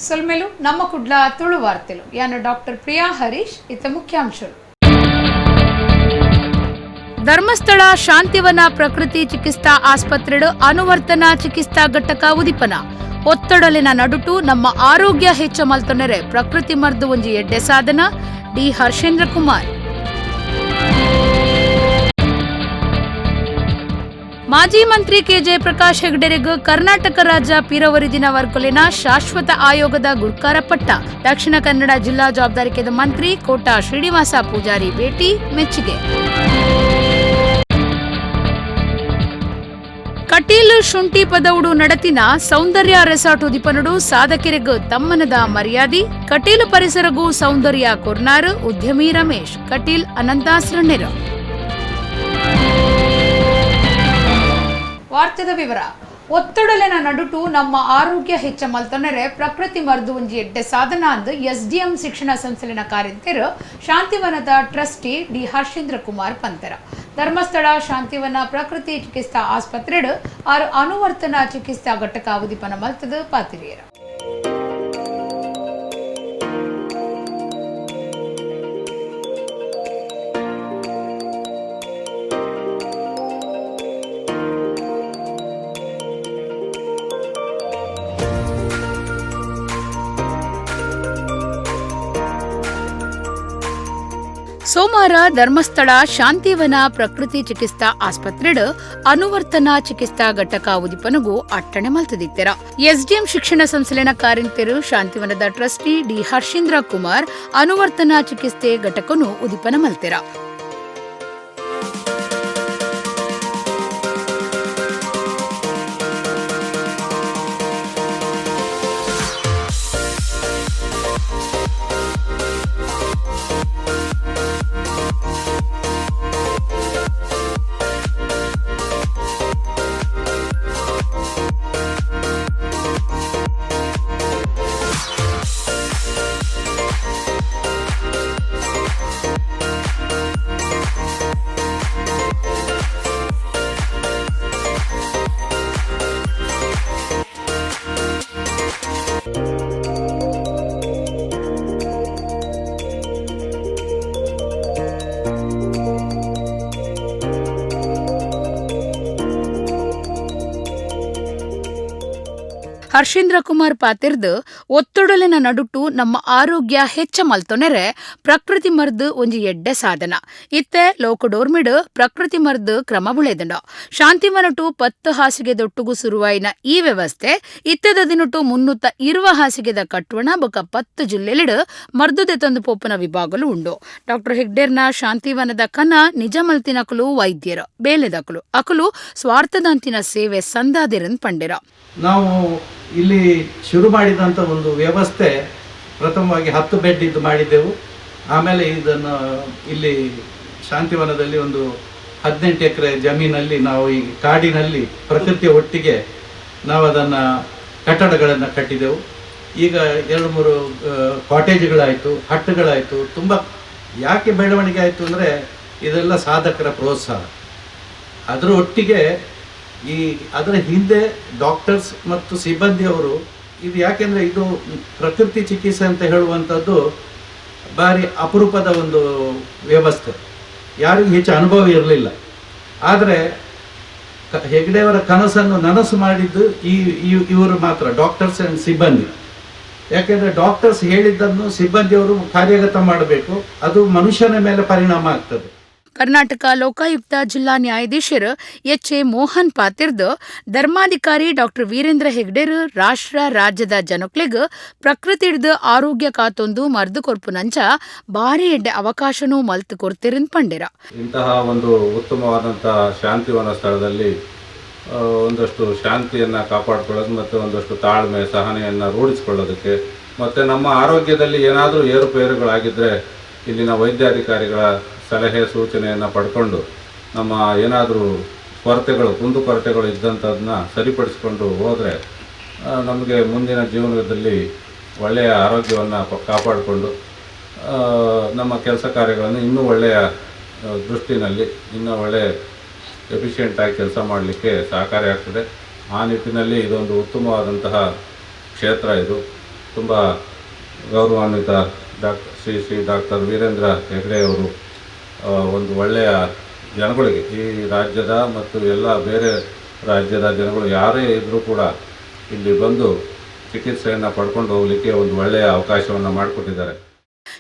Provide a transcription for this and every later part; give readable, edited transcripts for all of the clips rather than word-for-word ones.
ಸೊಲ್ಮೆಲು ನಮ್ಮ ಕುಡ್ಲ ತುಳು ವಾರ್ತೆಲು. ಯಾನು ಡಾಕ್ಟರ್ ಪ್ರಿಯಾ ಹರೀಶ್. ಇತ್ತ ಮುಖ್ಯಾಂಶಗಳು. ಧರ್ಮಸ್ಥಳ ಶಾಂತಿವನ ಪ್ರಕೃತಿ ಚಿಕಿತ್ಸಾ ಆಸ್ಪತ್ರೆಡು ಅನುವರ್ತನ ಚಿಕಿತ್ಸಾ ಘಟಕ ಉದಿಪನ. ಒತ್ತಡಲಿನ ನಡುಟು ನಮ್ಮ ಆರೋಗ್ಯ ಹೆಚ್ಚ ಮಲ್ತೊನೆರೆ ಪ್ರಕೃತಿ ಮರ್ದು ಒಂಜಿ ಎಡ್ಡೆ ಸಾಧನ. ಡಿ ಹರ್ಷೇಂದ್ರ ಕುಮಾರ್. ಮಾಜಿ ಮಂತ್ರಿ ಕೆಜೆ ಪ್ರಕಾಶ್ ಹೆಗ್ಡೆರೆಗ್ ಕರ್ನಾಟಕ ರಾಜ್ಯ ಪಿರವರಿದಿನ ವರ್ಕೊಲಿನ ಶಾಶ್ವತ ಆಯೋಗದ ಗುರ್ಕಾರ ಪಟ್ಟ. ದಕ್ಷಿಣ ಕನ್ನಡ ಜಿಲ್ಲಾ ಜವಾಬ್ದಾರಿಕೆದ ಮಂತ್ರಿ ಕೋಟಾ ಶ್ರೀನಿವಾಸ ಪೂಜಾರಿ ಭೇಟಿ ಮೆಚ್ಚುಗೆ. ಕಟೀಲು ಶುಂಠಿ ಪದವುಡು ನಡತಿನ ಸೌಂದರ್ಯ ರೆಸಾರ್ಟ್ ಉದಿಪನುಡು ಸಾಧಕರಿಗೂ ತಮ್ಮನದ ಮರ್ಯಾದಿ. ಕಟೀಲು ಪರಿಸರಗೂ ಸೌಂದರ್ಯ ಕೊರ್ನಾರು ಉದ್ಯಮಿ ರಮೇಶ್ ಕಟೀಲ್ ಅನಂತಾಸ್ರಣ್ಣರು. ವಾರ್ತೆದ ವಿವರ. ಒತ್ತಡಲಿನ ನಡುಟು ನಮ್ಮ ಆರೋಗ್ಯ ಹೆಚ್ಚ ಮಲ್ತೊನೆರೆ ಪ್ರಕೃತಿ ಮರ್ದು ಒಂಜಿ ಎಡ್ಡೆ ಸಾಧನ ಅಂದು ಎಸ್ಡಿಎಂ ಶಿಕ್ಷಣ ಸಂಸ್ಥೆಲಿನ ಕಾರ್ಯಂತೆರು ಶಾಂತಿವನದ ಟ್ರಸ್ಟಿ ಡಿ ಹರ್ಷೇಂದ್ರ ಕುಮಾರ್ ಪಂತರ. ಧರ್ಮಸ್ಥಳ ಶಾಂತಿವನ ಪ್ರಕೃತಿ ಚಿಕಿತ್ಸಾ ಆಸ್ಪತ್ರೆಡು 6 ಅನುವರ್ತನ ಚಿಕಿತ್ಸಾ ಘಟಕ ಉದಿಪನ ಮಲ್ತದ ಪಾತಿರಿಯರು. ಸೋಮವಾರ ಧರ್ಮಸ್ಥಳ ಶಾಂತಿವನ ಪ್ರಕೃತಿ ಚಿಕಿತ್ಸಾ ಆಸ್ಪತ್ರೆಡು ಅನುವರ್ತನ ಚಿಕಿತ್ಸಾ ಘಟಕ ಉದಿಪನಗೂ ಅಟ್ಟಣೆ ಮಲ್ತದಿತ್ತೆರ. ಎಸ್ಡಿಎಂ ಶಿಕ್ಷಣ ಸಂಸ್ಥೆಲಿನ ಕಾರ್ಯಂತೆರು ಶಾಂತಿವನದ ಟ್ರಸ್ಟಿ ಡಿ ಹರ್ಷೇಂದ್ರ ಕುಮಾರ್ ಅನುವರ್ತನ ಚಿಕಿತ್ಸೆ ಘಟಕನು ಉದಿಪನ ಮಲ್ತೆರ. ಹರ್ಷೇಂದ್ರ ಕುಮಾರ್ ಪಾತಿರ್ದು ಒತ್ತಡಲಿನ ನಡುಟು ನಮ್ಮ ಆರೋಗ್ಯ ಹೆಚ್ಚ ಮಲ್ತೊನೆರೆ ಪ್ರಕೃತಿ ಮರ್ದು ಒಂಜಿ ಎಡ್ಡೆ ಸಾಧನ. ಇತ್ತೆ ಲೋಕಡೋರ್ಮಿಡು ಪ್ರಕೃತಿ ಮರ್ದು ಕ್ರಮ ಬುಳೆದಂಡ. ಶಾಂತಿವನಟು 10 ಹಾಸಿಗೆ ದೊಟ್ಟುಗು ಸುರುವಾಯಿನ ಈ ವ್ಯವಸ್ಥೆ ಇತ್ತೆದ ದಿನಟು 320 ಹಾಸಿಗೆದ ಕಟ್ವಣ ಬೊಕ 10 ಜಿಲ್ಲೆಲಿಡು ಮರ್ದುದೆ ತಂದು ಪೋಪನ ವಿಭಾಗಲು ಉಂಡು. ಡಾಕ್ಟರ್ ಹೆಗ್ಡೇರ್ನ ಶಾಂತಿವನದ ಕನ ನಿಜ ಮಲ್ತಿನಕಲು ವೈದ್ಯರು ಬೇಲೆದಕಲು ಅಕಲು ಸ್ವಾರ್ಥದಂತಿನ ಸೇವೆ ಸಂದಾದಿರನ್ ಪಂಡೆರ. ನಾವು ಇಲ್ಲಿ ಶುರು ಮಾಡಿದಂಥ ಒಂದು ವ್ಯವಸ್ಥೆ ಪ್ರಥಮವಾಗಿ 10 ಬೆಡ್ ಇದ್ದು ಮಾಡಿದ್ದೆವು. ಆಮೇಲೆ ಇದನ್ನು ಇಲ್ಲಿ ಶಾಂತಿವನದಲ್ಲಿ ಒಂದು 18 ಎಕರೆ ಜಮೀನಲ್ಲಿ ನಾವು ಈ ಕಾಡಿನಲ್ಲಿ ಪ್ರಕೃತಿಯ ಒಟ್ಟಿಗೆ ನಾವು ಅದನ್ನು ಕಟ್ಟಡಗಳನ್ನು ಕಟ್ಟಿದೆವು. ಈಗ 2-3 ಕಾಟೇಜ್ಗಳಾಯಿತು, ಹಟ್ಟುಗಳಾಯಿತು. ತುಂಬ ಯಾಕೆ ಬೆಳವಣಿಗೆ ಆಯಿತು ಅಂದರೆ ಇದೆಲ್ಲ ಸಾಧಕರ ಪ್ರೋತ್ಸಾಹ. ಅದರ ಒಟ್ಟಿಗೆ ಈ ಅದರ ಹಿಂದೆ ಡಾಕ್ಟರ್ಸ್ ಮತ್ತು ಸಿಬ್ಬಂದಿಯವರು, ಇದು ಯಾಕೆಂದರೆ ಇದು ಪ್ರಕೃತಿ ಚಿಕಿತ್ಸೆ ಅಂತ ಹೇಳುವಂಥದ್ದು ಭಾರಿ ಅಪರೂಪದ ಒಂದು ವ್ಯವಸ್ಥೆ, ಯಾರಿಗೂ ಹೆಚ್ಚು ಅನುಭವ ಇರಲಿಲ್ಲ. ಆದರೆ ಹೆಗ್ಡೆಯವರ ಕನಸನ್ನು ನನಸು ಮಾಡಿದ್ದು ಈ ಇವರು ಮಾತ್ರ, ಡಾಕ್ಟರ್ಸ್ ಆ್ಯಂಡ್ ಸಿಬ್ಬಂದಿ. ಯಾಕೆಂದರೆ ಡಾಕ್ಟರ್ಸ್ ಹೇಳಿದ್ದನ್ನು ಸಿಬ್ಬಂದಿಯವರು ಕಾರ್ಯಗತ ಮಾಡಬೇಕು, ಅದು ಮನುಷ್ಯನ ಮೇಲೆ ಪರಿಣಾಮ ಆಗ್ತದೆ. ಕರ್ನಾಟಕ ಲೋಕಾಯುಕ್ತ ಜಿಲ್ಲಾ ನ್ಯಾಯಾಧೀಶರು ಎಚ್ ಎ ಮೋಹನ್ ಪಾತಿರ್ದು ಧರ್ಮಾಧಿಕಾರಿ ಡಾಕ್ಟರ್ ವೀರೇಂದ್ರ ಹೆಗ್ಡೇರು ರಾಷ್ಟ್ರ ರಾಜ್ಯದ ಜನಕ್ಲೆಗ್ ಪ್ರಕೃತಿ ಹಿಡ್ದು ಆರೋಗ್ಯ ಕಾತೊಂದು ಮರ್ದು ಕೊರ್ಪುನಂಚ ಭಾರಿ ಎಡ್ಡೆ ಅವಕಾಶನೂ ಮಲ್ತು ಕೊರ್ತಿರನ್ ಪಂಡೆರ. ಇಂತಹ ಒಂದು ಉತ್ತಮವಾದಂತಹ ಶಾಂತಿವನ ಸ್ಥಳದಲ್ಲಿ ಒಂದಷ್ಟು ಶಾಂತಿಯನ್ನು ಕಾಪಾಡಿಕೊಳ್ಳೋದು ಮತ್ತು ಒಂದಷ್ಟು ತಾಳ್ಮೆ ಸಹನೆಯನ್ನು ರೂಢಿಸಿಕೊಳ್ಳೋದಕ್ಕೆ ಮತ್ತು ನಮ್ಮ ಆರೋಗ್ಯದಲ್ಲಿ ಏನಾದರೂ ಏರುಪೇರುಗಳಾಗಿದ್ದರೆ ಇಲ್ಲಿನ ವೈದ್ಯಾಧಿಕಾರಿಗಳ ಸಲಹೆ ಸೂಚನೆಯನ್ನು ಪಡ್ಕೊಂಡು ನಮ್ಮ ಏನಾದರೂ ಕೊರತೆಗಳು ಕುಂದುಕೊರತೆಗಳು ಇದ್ದಂಥದನ್ನ ಸರಿಪಡಿಸಿಕೊಂಡು ಹೋದರೆ ನಮಗೆ ಮುಂದಿನ ಜೀವನದಲ್ಲಿ ಒಳ್ಳೆಯ ಆರೋಗ್ಯವನ್ನು ಕಾಪಾಡಿಕೊಂಡು ನಮ್ಮ ಕೆಲಸ ಕಾರ್ಯಗಳನ್ನು ಇನ್ನೂ ಒಳ್ಳೆಯ ದೃಷ್ಟಿನಲ್ಲಿ ಇನ್ನೂ ಒಳ್ಳೆಯ ಎಫಿಷಿಯೆಂಟಾಗಿ ಕೆಲಸ ಮಾಡಲಿಕ್ಕೆ ಸಹಕಾರಿಯಾಗ್ತದೆ. ಆ ನಿಟ್ಟಿನಲ್ಲಿ ಇದೊಂದು ಉತ್ತಮವಾದಂತಹ ಕ್ಷೇತ್ರ ಇದು. ತುಂಬ ಗೌರವಾನ್ವಿತ ಶ್ರೀ ಶ್ರೀ ಡಾಕ್ಟರ್ ವೀರೇಂದ್ರ ಹೆಗ್ಡೆಯವರು ಒಂದು ಒಳ್ಳೆಯ ಜನಗಳಿಗೆ, ಈ ರಾಜ್ಯದ ಮತ್ತು ಎಲ್ಲ ಬೇರೆ ರಾಜ್ಯದ ಜನಗಳು ಯಾರೇ ಇದ್ದರೂ ಕೂಡ ಇಲ್ಲಿ ಬಂದು ಚಿಕಿತ್ಸೆಯನ್ನು ಪಡ್ಕೊಂಡು ಹೋಗಲಿಕ್ಕೆ ಒಂದು ಒಳ್ಳೆಯ ಅವಕಾಶವನ್ನು ಮಾಡಿಕೊಟ್ಟಿದ್ದಾರೆ.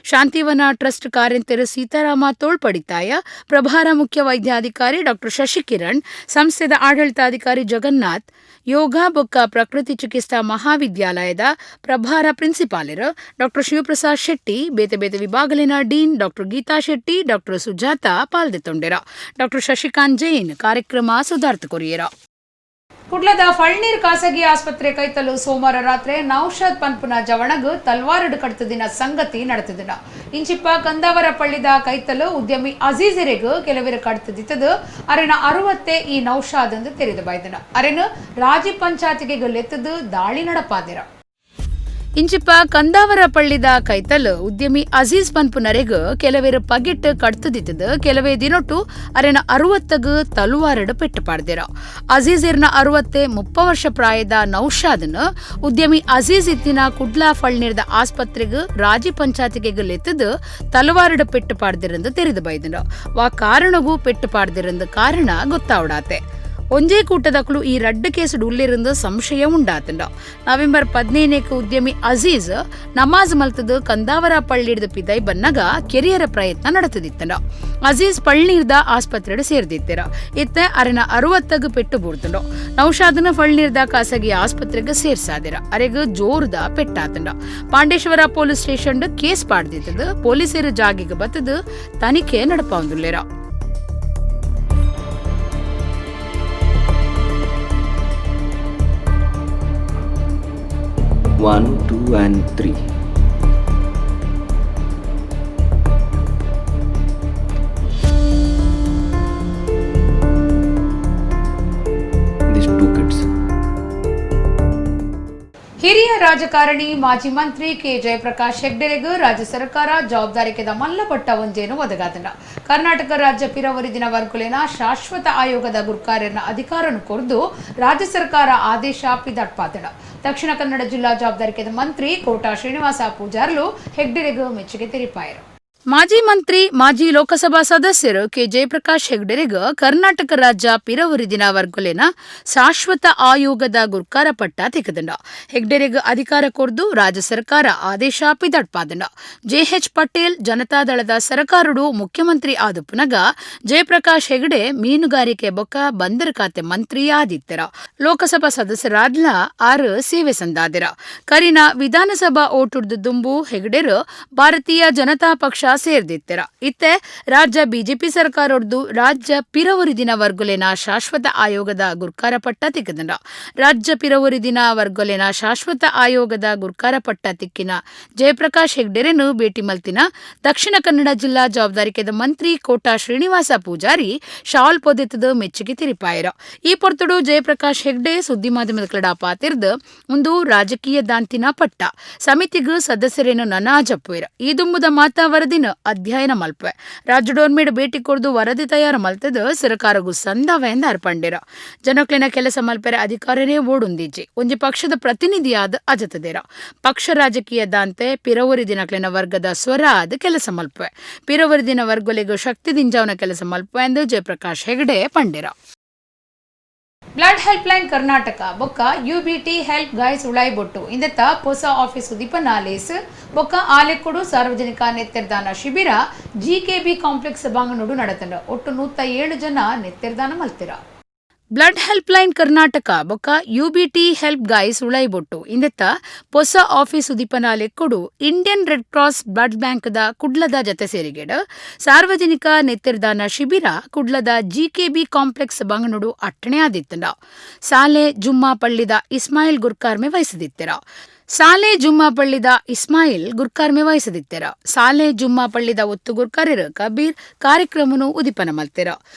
ಶಾಂತಿವನ ಟ್ರಸ್ಟ್ ಕಾರ್ಯಂತೆರು ಸೀತಾರಾಮ ತೋಳ್ಪಡಿತಾಯ, ಪ್ರಭಾರ ಮುಖ್ಯ ವೈದ್ಯಾಧಿಕಾರಿ ಡಾಕ್ಟರ್ ಶಶಿಕಿರಣ್, ಸಂಸ್ಥೆದ ಆಡಳಿತಾಧಿಕಾರಿ ಜಗನ್ನಾಥ್, ಯೋಗ ಬೊಕ್ಕ ಪ್ರಕೃತಿ ಚಿಕಿತ್ಸಾ ಮಹಾವಿದ್ಯಾಲಯದ ಪ್ರಭಾರ ಪ್ರಿನ್ಸಿಪಾಲರು ಡಾಕ್ಟರ್ ಶಿವಪ್ರಸಾದ್ ಶೆಟ್ಟಿ, ಬೇತೆ ಬೇತೆ ವಿಭಾಗಲಿನ dean doctor Geetha Shetty, doctor Sujatha ಪಾಲ್ದೆತ್ತೊಂಡೆರ. Doctor Shashikant Jain ಕಾರ್ಯಕ್ರಮ ಸುಧಾರ್ಥ ಕೊರಿಯರ. ಕುಡ್ಲದ ಫಳ್ನೀರ್ ಖಾಸಗಿ ಆಸ್ಪತ್ರೆ ಕೈತಲು ಸೋಮವಾರ ರಾತ್ರಿ ನೌಷಾದ್ ಪನ್ಪುನ ಜವಣಗು ತಲ್ವಾರಡು ಕಡ್ತದಿನ ಸಂಗತಿ ನಡೆತದಿನ. ಇಂಚಿಪ್ಪ ಕಂದಾವರ ಪಳ್ಳಿದ ಕೈತಲು ಉದ್ಯಮಿ ಅಜೀಜರಿಗೂ ಕೆಲವರು ಕಡ್ತದಿತ್ತದು ಅರೆನ 60 ಈ ನೌಷಾದ್ ಎಂದು ತೆರೆದು ಬಾಯ್ದನ. ಅರೆನು ರಾಜಿ ಪಂಚಾಯತಿಗೆ ಲೆತ್ತದು ದಾಳಿ ನಡಪಾದಿರ. ಇಂಚಿಪ್ಪ ಕಂದಾವರ ಪಳ್ಳಿದ ಕೈತಲ್ ಉದ್ಯಮಿ ಅಜೀಜ್ ಪನ್ಪುನರೆಗ್ ಕೆಲವೇರು ಪಗಿಟ್ ಕಡ್ತದಿತ್ತದು ಕೆಲವೇ ದಿನೊಟ್ಟು ಅರೆನ 60 ತಲುವಾರಡು ಪೆಟ್ಟು ಪಾಡ್ದಿರ. ಅಜೀಜರ್ನ 60 30 ವರ್ಷ ಪ್ರಾಯದ ನೌಷಾದನ್ ಉದ್ಯಮಿ ಅಜೀಜ್ ಇತ್ತಿನ ಕುಡ್ಲಾ ಫಳ್ನೀರ್ದ ಆಸ್ಪತ್ರೆಗ್ ರಾಜಿ ಪಂಚಾಯತಿಗೆ ಲೆತ್ತದು ತಲುವಾರಡು ಪೆಟ್ಟು ಪಾಡ್ದಿರಂದು ತೆರೆದು ಬೈದನು. ವಾ ಕಾರಣಗೂ ಪೆಟ್ಟು ಪಾಡ್ದಿರಂದು ಕಾರಣ ಗೊತ್ತಾವಡಾತೆ. ಒಂಜೇ ಕೂಟದಕ್ಕಲು ಈ ರಡ್ಡು ಕೇಸು ಉಳ್ಳಿರಂದು ಸಂಶಯ ಉಂಡಾತಂಡ. ನವೆಂಬರ್ 15 ಉದ್ಯಮಿ ಅಜೀಜ್ ನಮಾಜ್ ಮಲ್ತದು ಕಂದಾವರ ಪಳ್ಳಿಡ್ದು ಪಿದೈ ಬನ್ನಗ ಕೆರಿಯರ ಪ್ರಯತ್ನ ನಡೆತದಿತ್ತಂಡ. ಅಜೀಜ್ ಪಳ್ನೀರ್ದ ಆಸ್ಪತ್ರೆಡು ಸೇರ್ದಿತ್ತರ. ಇತ್ತ ಅರೆನ 60 ಪೆಟ್ಟು ಬೂರ್ತಂಡ. ನೌಷಾದನ ಫಳ್ನೀರ್ದ ಖಾಸಗಿ ಆಸ್ಪತ್ರೆಗೆ ಸೇರ್ಸಾದಿರ. ಅರೆಗ್ ಜೋರ್ದ ಪೆಟ್ಟಾತಂಡ. ಪಾಂಡೇಶ್ವರ ಪೊಲೀಸ್ ಸ್ಟೇಷನ್ ಕೇಸ್ ಪಾಡ್ದಿತ್ತದು ಪೊಲೀಸರು ಜಾಗಿಗೆ ಬತ್ತದು ತನಿಖೆ ನಡಪಾವಂದುಲ್ಲೇರ. One, 2 and 3. These 2 kids. ಹಿರಿಯ ರಾಜಕಾರಣಿ ಮಾಜಿ ಮಂತ್ರಿ ಕೆ ಜಯಪ್ರಕಾಶ್ ಹೆಗ್ಡೆರೆಗ್ ರಾಜ್ಯ ಸರ್ಕಾರ ಜವಾಬ್ದಾರಿಕೆದ ಮಲ್ಲಪಟ್ಟ ಒಂಜೇನು ಒದಗಾತನ. ಕರ್ನಾಟಕ ರಾಜ್ಯ ಪಿರವರಿದಿನ ವರ್ಗುಲೇನ ಶಾಶ್ವತ ಆಯೋಗದ ಗುರ್ಕಾರ್ಯನ ಅಧಿಕಾರನು ಕೊರ್ದು ರಾಜ್ಯ ಸರ್ಕಾರ ಆದೇಶ ಪಿದಟ್ಪಾತನ. ದಕ್ಷಿಣ ಕನ್ನಡ ಜಿಲ್ಲಾ ಜವಾಬ್ದಾರಿಕೆದ ಮಂತ್ರಿ ಕೋಟಾ ಶ್ರೀನಿವಾಸ ಪೂಜಾರ್ಲು ಹೆಗ್ಡೆರೆಗ್ ಮೆಚ್ಚುಗೆ ತೆರಿಪಾಯರು. ಮಾಜಿ ಮಂತ್ರಿ ಮಾಜಿ ಲೋಕಸಭಾ ಸದಸ್ಯರು ಕೆ ಜಯಪ್ರಕಾಶ್ ಹೆಗ್ಡೆರೆಗ್ ಕರ್ನಾಟಕ ರಾಜ್ಯ ಪಿರವರಿದಿನ ವರ್ಗುಲೇನ ಶಾಶ್ವತ ಆಯೋಗದ ಗುರ್ಕಾರ ಪಟ್ಟ ತೆಗೆದಂಡ. ಹೆಗ್ಡೆರೆಗ್ ಅಧಿಕಾರ ಕೊರ್ದು ರಾಜ್ಯ ಸರ್ಕಾರ ಆದೇಶ ಪಿದಡ್ಪಾದಂಡ. ಜೆಎಚ್ ಪಟೇಲ್ ಜನತಾದಳದ ಸರಕಾರಡು ಮುಖ್ಯಮಂತ್ರಿ ಆದುಪುನಗ ಜಯಪ್ರಕಾಶ್ ಹೆಗ್ಡೆ ಮೀನುಗಾರಿಕೆ ಬೊಕ್ಕ ಬಂದರು ಖಾತೆ ಮಂತ್ರಿ ಆದಿತ್ತರ. ಲೋಕಸಭಾ ಸದಸ್ಯರಾದ್ಲ ಆರು ಸೇವೆ ಸಂದಾದಿರ. ಕರಿನ ವಿಧಾನಸಭಾ ಓಟುಡ್ದು ದುಂಬು ಹೆಗ್ಡೆರು ಭಾರತೀಯ ಜನತಾ ಪಕ್ಷ ಸೇರ್ದಿತ್ತರ. ಇತ್ತೆ ರಾಜ್ಯ ಬಿಜೆಪಿ ಸರ್ಕಾರೊಡ್ದು ರಾಜ್ಯ ಪಿರವರಿದಿನ ವರ್ಗುಲೆನ ಶಾಶ್ವತ ಆಯೋಗದ ಗುರ್ಕಾರ ಪಟ್ಟ ತಿಕ್ಕದಂಡ. ರಾಜ್ಯ ಪಿರವರಿದಿನ ವರ್ಗುಲೆನ ಶಾಶ್ವತ ಆಯೋಗದ ಗುರ್ಕಾರ ಪಟ್ಟ ತಿಕ್ಕಿನ ಜಯಪ್ರಕಾಶ್ ಹೆಗ್ಡೆರೆನು ಭೇಟಿ ಮಲ್ತಿನ ದಕ್ಷಿಣ ಕನ್ನಡ ಜಿಲ್ಲಾ ಜವಾಬ್ದಾರಿಕೆದ ಮಂತ್ರಿ ಕೋಟಾ ಶ್ರೀನಿವಾಸ ಪೂಜಾರಿ ಶಾಲ್ ಪೊದೆತದ ಮೆಚ್ಚುಗೆ ತಿರಿಪಾಯರ. ಈ ಪೊರ್ತುಡು ಜಯಪ್ರಕಾಶ್ ಹೆಗ್ಡೆ ಸುದ್ದಿ ಮಾಧ್ಯಮದ ಕಡ ಪಾತಿರ್ದು ಒಂದು ರಾಜಕೀಯ ದಾಂತಿನ ಪಟ್ಟ ಸಮಿತಿಗೂ ಸದಸ್ಯರೇನು ನನಾಜಪ್ಪುವೆರ. ಈ ದುಂಬುದ ಮಾತಾ ವರದಿನ ಅಧ್ಯಯನ ಮಲ್ಪೆ ರಾಜ್ಯಡೋರ್ಮೇಡ್ ಭೇಟಿ ಕೊರ್ದು ವರದಿ ತಯಾರು ಮಲ್ತದ ಸರ್ಕಾರಗೂ ಸಂದವೆಂದ ಅರ್ಪಂಡಿರ. ಜನಕ್ಲೆನ ಕೆಲಸ ಮಲ್ಪೆರೆ ಅಧಿಕಾರನೇ ಓಡುಂದಿಜ್ಜಿ. ಒಂಜಿ ಪಕ್ಷದ ಪ್ರತಿನಿಧಿಯಾದ ಅಜತದೇರ. ಪಕ್ಷ ರಾಜಕೀಯ ದಾಂತೆ ಪಿರವರಿ ದಿನಕ್ಲೆನ ವರ್ಗದ ಸ್ವರ ಆದ ಕೆಲಸ ಮಲ್ಪೆ ಪಿರವರಿ ದಿನ ವರ್ಗೊಲೆಗೂ ಶಕ್ತಿ ದಿಂಜಾವನ ಕೆಲಸ ಮಲ್ಪೆ ಎಂದು ಜಯಪ್ರಕಾಶ್ ಹೆಗಡೆ ಪಂಡಿರ. ಬ್ಲಡ್ ಹೆಲ್ಪ್ ಲೈನ್ ಕರ್ನಾಟಕ ಬೊಕ್ಕ ಯುಬಿಟಿ ಹೆಲ್ಪ್ ಗೈಸ್ ಉಳಾಯಿಬೊಟ್ಟು ಇಂದತ್ತ ಪೊಸ ಆಫೀಸ್ ಉದಿಪನ ಲೇಸ್ ಬೊಕ್ಕ ಆಲೆಕ್ಕುಡು ಸಾರ್ವಜನಿಕ ನೆತ್ತೆರ್ದಾನ ಶಿಬಿರ ಜಿಕೆಬಿ ಕಾಂಪ್ಲೆಕ್ಸ್ ಬಾಂಗನೂಡು ನಡತಂಡ. ಒಟ್ಟು 107 ಜನ ನೆತ್ತೆರ್ದಾನ ಮಲ್ತಿರ. ಬ್ಲಡ್ ಹೆಲ್ಪ್ ಲೈನ್ ಕರ್ನಾಟಕ ಬೊಕ್ಕ ಯುಬಿಟಿ ಹೆಲ್ಪ್ ಗೈಸ್ ಉಳೈಬೊಟ್ಟು ಇಂದತ್ತ ಪೊಸ ಆಫೀಸ್ ಉದಿಪನ ಲೆಕ್ಕುಡು ಇಂಡಿಯನ್ ರೆಡ್ ಕ್ರಾಸ್ ಬ್ಲಡ್ ಬ್ಯಾಂಕ್ದ ಕುಡ್ಲದ ಜತೆ ಸೇರಿಗೆಡ್ ಸಾರ್ವಜನಿಕ ನೆತ್ತಿರ್ದಾನ ಶಿಬಿರ ಕುಡ್ಲದ ಜಿಕೆಬಿ ಕಾಂಪ್ಲೆಕ್ಸ್ ಬಂಗನುಡು ಅಟ್ಟಣೆ ಆದಿತ್ತಂಡ. ಸಾಲೆ ಜುಮ್ಮಾ ಪಳ್ಳಿದ ಇಸ್ಮಾಯಿಲ್ ಗುರ್ಕಾರ್ಮೆ ವಹಿಸದಿತ್ತೆರ. ಸಾಲೆ ಜುಮ್ಮಾ ಪಳ್ಳಿದ ಇಸ್ಮಾಯಿಲ್ ಗುರ್ಕಾರ್ಮೆ ವಹಿಸದಿತ್ತೆರ. ಸಾಲೆ ಜುಮ್ಮಾ ಪಳ್ಳಿದ ಒತ್ತು ಗುರ್ಕಾರ್ಯರು ಕಬೀರ್ ಕಾರ್ಯಕ್ರಮನು ಉದಿಪನ ಮಲ್ತೆರ.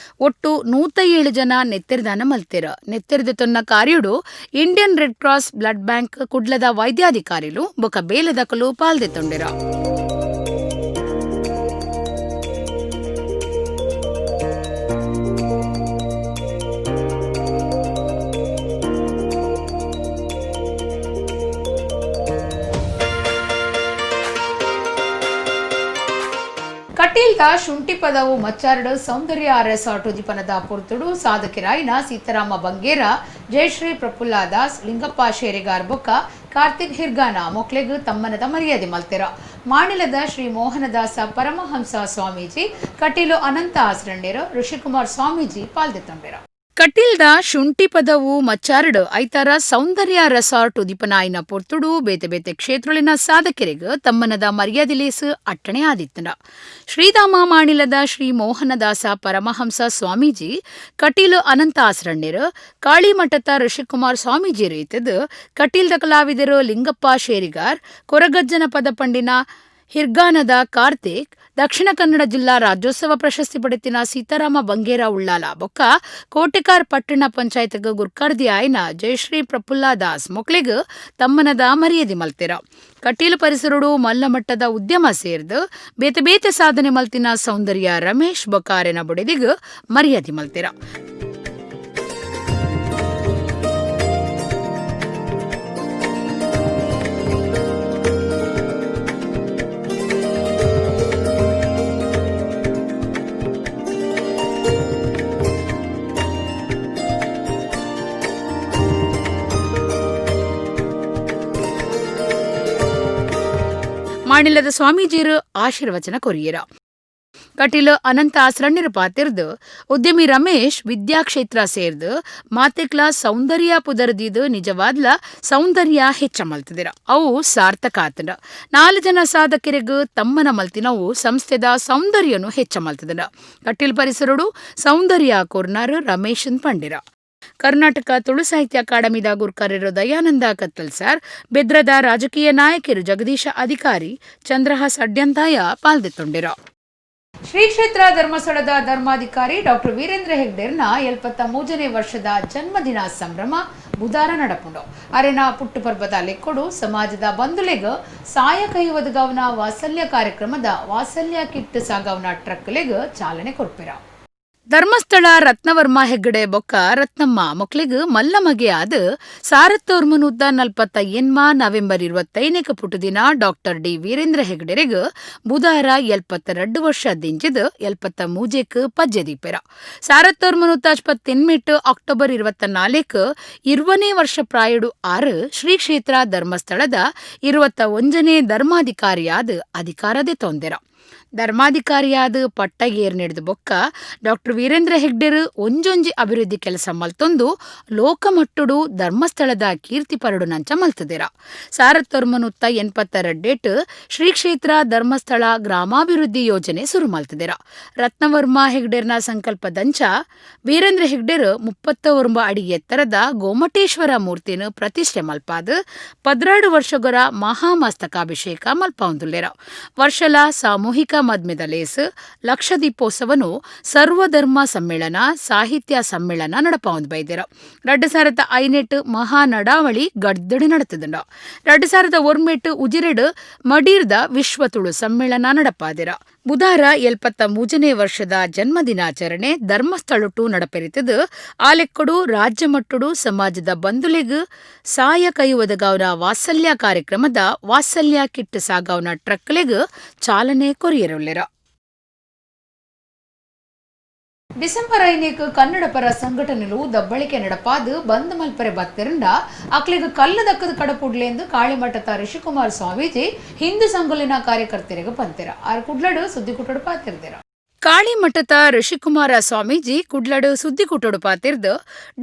ಒಟ್ಟು 107 ಜನ ನೆತ್ತೆರ್ದಾನ ಮಲ್ತೆರ. ನೆತ್ತೆರ್ದ ತೊನ್ನ ಕಾರ್ಯುಡು Indian Red Cross blood bank ಕುಡ್ಲದ ವೈದ್ಯಾಧಿಕಾರಿಲು ಬೊಕ ಬೇಲೆದಕಲು ಪಾಲ್ದೆತ್ತೊಂಡೆರ. ಕಟೀಲ್ದ ಶುಂಠಿ ಪದವು ಮಚ್ಚಾರಡು ಸೌಂದರ್ಯ ರೆಸಾರ್ಟ್ ಉದಿಪನದ ಪೊರ್ತುಡು ಸಾಧಕಿರಾಯಿನ ಸೀತಾರಾಮ ಬಂಗೇರ, ಜಯಶ್ರೀ ಪ್ರಫುಲ್ಲ ದಾಸ್, ಲಿಂಗಪ್ಪ ಶೇರಿಗಾರ್ ಬೊಕ್ಕ ಕಾರ್ತಿಕ್ ಹಿರ್ಗಾನ ಮೊಕ್ಲೆಗ್ ತಮ್ಮನದ ಮರ್ಯಾದೆ ಮಲ್ತೆರ. ಮಾಣಿಲದ ಶ್ರೀ ಮೋಹನದಾಸ ಪರಮಹಂಸ ಸ್ವಾಮೀಜಿ, ಕಟೀಲು ಅನಂತ ಆಸ್ರಂಡೇರು, ಋಷಿಕುಮಾರ್ ಸ್ವಾಮೀಜಿ ಪಾಲ್ದೆತ್ತೊಂಡೆರ. ಕಟೀಲ್ದ ಶುಂಠಿ ಪದವು ಮಚ್ಚಾರಡು ಐತಾರ ಸೌಂದರ್ಯ ರೆಸಾರ್ಟ್ ಉದಿಪನಾಯಿನ ಪೊರ್ತುಡು ಬೇತೆ ಬೇತೆ ಕ್ಷೇತ್ರಲಿನ ಸಾಧಕರಿಗ್ ತಮ್ಮನದ ಮರ್ಯಾದೆ ಲೇಸ್ ಅಟ್ಟಣೆ ಆದಿತ್ತನ. ಶ್ರೀಧಾಮ ಮಾಣಿಲದ ಶ್ರೀ ಮೋಹನದಾಸ ಪರಮಹಂಸ ಸ್ವಾಮೀಜಿ, ಕಟೀಲು ಅನಂತ ಆಸ್ರಣ್ಣರು, ಕಾಳಿಮಠದ ಋಷಿಕುಮಾರ್ ಸ್ವಾಮೀಜಿ ರೀತದ್ ಕಟೀಲ್ದ ಕಲಾವಿದರು ಲಿಂಗಪ್ಪ ಶೇರಿಗಾರ್, ಕೊರಗಜ್ಜನ ಪದ ಪಂಡಿನ ಹಿರ್ಗಾನದ ಕಾರ್ತಿಕ್, ದಕ್ಷಿಣ ಕನ್ನಡ ಜಿಲ್ಲಾ ರಾಜ್ಯೋತ್ಸವ ಪ್ರಶಸ್ತಿ ಪಡೆತಿನ ಸೀತಾರಾಮ ಬಂಗೇರ ಉಳ್ಳಾಲ ಬೊಕ್ಕ ಕೋಟೆಕಾರ್ ಪಟ್ಟಣ ಪಂಚಾಯತ್ಗ್ ಗುರ್ಕಾರ್ದಿ ಆಯ್ನ ಜಯಶ್ರೀ ಪ್ರಫುಲ್ಲ ದಾಸ್ ಮೊಕ್ಲೆಗ್ ತಮ್ಮನದ ಮರ್ಯಾದೆ ಮಲ್ತೆರ. ಕಟೀಲು ಪರಿಸರಡು ಮಲ್ಲ ಮಟ್ಟದ ಉದ್ಯಮ ಸೇರ್ದು ಬೇತೆ ಬೇತೆ ಸಾಧನೆ ಮಲ್ತಿನ ಸೌಂದರ್ಯ ರಮೇಶ್ ಬೊಕ್ಕಾರೆನ ಬುಡೆದಿಗ್ ಮರ್ಯಾದೆ ಮಲ್ತೆರ. ಮಾಣಿಲದ ಸ್ವಾಮೀಜಿಯರು ಆಶೀರ್ವಚನ ಕೊರಿಯರ. ಕಟೀಲು ಅನಂತ ಆಸ್ರಣ್ಯರು ಪಾತಿರ್ದು ಉದ್ಯಮಿ ರಮೇಶ್ ವಿದ್ಯಾಕ್ಷೇತ್ರ ಸೇರ್ದು ಮಾತೆಕ್ಲ ಸೌಂದರ್ಯ ಪುದರ್ದಿದು ನಿಜವಾದ್ಲ ಸೌಂದರ್ಯ ಹೆಚ್ಚ ಮಲ್ತದಿರ, ಅವು ಸಾರ್ಥಕ ಆತನ. 4 ಜನ ಸಾಧಕರಿಗೂ ತಮ್ಮನ ಮಲ್ತಿನವು ಸಂಸ್ಥೆದ ಸೌಂದರ್ಯನು ಹೆಚ್ಚ ಮಲ್ತದನ. ಕಟೀಲ್ ಪರಿಸರಡು ಸೌಂದರ್ಯ ಕೊರ್ನಾರು ರಮೇಶನ್ ಪಂಡಿರ. ಕರ್ನಾಟಕ ತುಳು ಸಾಹಿತ್ಯ ಅಕಾಡೆಮಿದ ಗುರ್ಕಾರ್ಯರು ದಯಾನಂದ ಕತ್ತಲ್ ಸರ್, ಬೆದ್ರದ ರಾಜಕೀಯ ನಾಯಕರು ಜಗದೀಶ ಅಧಿಕಾರಿ, ಚಂದ್ರಹಾಸ್ ಅಡ್ಯಂತಾಯ ಪಾಲ್ದೆತ್ತೊಂಡಿರ. ಶ್ರೀ ಕ್ಷೇತ್ರ ಧರ್ಮಸ್ಥಳದ ಧರ್ಮಾಧಿಕಾರಿ ಡಾಕ್ಟರ್ ವೀರೇಂದ್ರ ಹೆಗ್ಡೆರ್ನ 73ನೇ ವರ್ಷದ ಜನ್ಮದಿನ ಸಂಭ್ರಮ ಬುಧಾರ ನಡಪುಂಡು. ಅರೆನ ಪುಟ್ಟು ಪರ್ಬದ ಲೆಕ್ಕೊಡು ಸಮಾಜದ ಬಂಧುಲೆಗ್ ಸಾಯ ಕೈ ಒದಗವನ ವಾತ್ಸಲ್ಯ ಕಾರ್ಯಕ್ರಮದ ವಾತ್ಸಲ್ಯ ಕಿಟ್ ಸಾಗವನ ಟ್ರಕ್ಲೆಗ್ ಚಾಲನೆ ಕೊರ್ಪಿರ. ಧರ್ಮಸ್ಥಳ ರತ್ನವರ್ಮ ಹೆಗ್ಗಡೆ ಬೊಕ್ಕ ರತ್ನಮ್ಮ ಮೊಕ್ಲೆಗ್ ಮಲ್ಲ ಮಗೆ ಆದ 1948 ನವೆಂಬರ್ 25 ಪುಟ್ಟುದಿನ ಡಾಕ್ಟರ್ ಡಿ ವೀರೇಂದ್ರ ಹೆಗ್ಡೆರೆಗ್ ಬುಧಾರ 72 ವರ್ಷ ದಿಂಜಿದ್ 73 ಪಜ್ಜೆ ದೀಪೆರ. 1958 ಅಕ್ಟೋಬರ್ 24 20ನೇ ವರ್ಷ ಪ್ರಾಯಡು 6 ಶ್ರೀ ಕ್ಷೇತ್ರ ಧರ್ಮಸ್ಥಳದ 21ನೇ ಧರ್ಮಾಧಿಕಾರಿಯಾದ ಅಧಿಕಾರದೆ ತೊಂದೆರ. ಧರ್ಮಾಧಿಕಾರಿಯಾದ ಪಟ್ಟಗೇರ್ ನಡೆದ ಬೊಕ್ಕ ಡಾಕ್ಟರ್ ವೀರೇಂದ್ರ ಹೆಗ್ಡೆರ್ ಒಂಜೊಂಜಿ ಅಭಿವೃದ್ಧಿ ಕೆಲಸ ಮಲ್ತೊಂದು ಲೋಕಮಟ್ಟುಡು ಧರ್ಮಸ್ಥಳದ ಕೀರ್ತಿ ಪರಡು ನಂಚ ಮಲ್ತದಿರ. 1982 ಶ್ರೀ ಕ್ಷೇತ್ರ ಧರ್ಮಸ್ಥಳ ಗ್ರಾಮಾಭಿವೃದ್ಧಿ ಯೋಜನೆ ಶುರು ಮಲ್ತದಿರ. ರತ್ನವರ್ಮ ಹೆಗ್ಡೆರ್ನ ಸಂಕಲ್ಪದಂಚ ವೀರೇಂದ್ರ ಹೆಗ್ಡೆರ್ 39 ಅಡಿ ಎತ್ತರದ ಗೋಮಟೇಶ್ವರ ಮೂರ್ತಿನ ಪ್ರತಿಷ್ಠೆ ಮಲ್ಪಾದ 12 ವರ್ಷಗೊರ ಮಹಾಮಸ್ತಕಾಭಿಷೇಕ ಮಲ್ಪೌಂದುಲ್ಲೆರ. ವರ್ಷಲ ಸಾಮೂಹಿಕ ಮದ್ಮೆದ ಲೇಸ್, ಲಕ್ಷದೀಪೋತ್ಸವನು, ಸರ್ವಧರ್ಮ ಸಮ್ಮೇಳನ, ಸಾಹಿತ್ಯ ಸಮ್ಮೇಳನ ನಡಪಾವಂದು ಬೈದಿರ. 2008 ಮಹಾ ನಡಾವಳಿ ಗಡ್ದಡಿ ನಡೆತದಂಡ. 2009 ಉಜಿರೆಡ್ ಮಡೀರ್ದ ವಿಶ್ವ ತುಳು ಸಮ್ಮೇಳನ ನಡಪಾದಿರ. ಬುಧಾರ 73ನೇ ವರ್ಷದ ಜನ್ಮದಿನಾಚರಣೆ ಧರ್ಮಸ್ಥಳಟು ನಡಪೆರಿತದು ಆಲೆಕ್ಕಡು ರಾಜ್ಯ ಮಟ್ಟಡು ಸಮಾಜದ ಬಂಧುಲೆಗ್ ಸಾಯ ಕೈ ಒದಗಾವನ ವಾತ್ಸಲ್ಯ ಕಾರ್ಯಕ್ರಮದ ವಾತ್ಸಲ್ಯ ಕಿಟ್ ಸಾಗಾವನ ಟ್ರಕ್ಲೆಗ್ ಚಾಲನೆ ಕೊರಿಯರುಲ್ಲೆರ. ಡಿಸೆಂಬರ್ 5 ಕನ್ನಡ ಪರ ಸಂಘಟನೆಲು ದಬ್ಬಳಿಕೆ ನಡಪಾದು ಬಂದ್ ಮಲ್ಪರೆ ಬತ್ತಿರಂಡ ಅಕ್ಲಿಗ ಕಲ್ಲು ದಕ್ಕದ ಕಡಪುಡ್ಲೆಂದು ಕಾಳಿಮಠದ ಋಷಿಕುಮಾರ್ ಸ್ವಾಮೀಜಿ ಹಿಂದೂ ಸಂಘಲಿನ ಕಾರ್ಯಕರ್ತರಿಗೆ ಪಂತಿರ. ಆರ್ ಕುಡ್ಲಡು ಸುದ್ದಿ ಕುಟ್ಟಡು ಪಾತಿರ್ದಿರ. ಕಾಳಿಮಠದ ಋಷಿಕುಮಾರ ಸ್ವಾಮೀಜಿ ಕುಡ್ಲಡು ಸುದ್ದಿ ಕುಟ್ಟಡು ಪಾತಿರ್ದು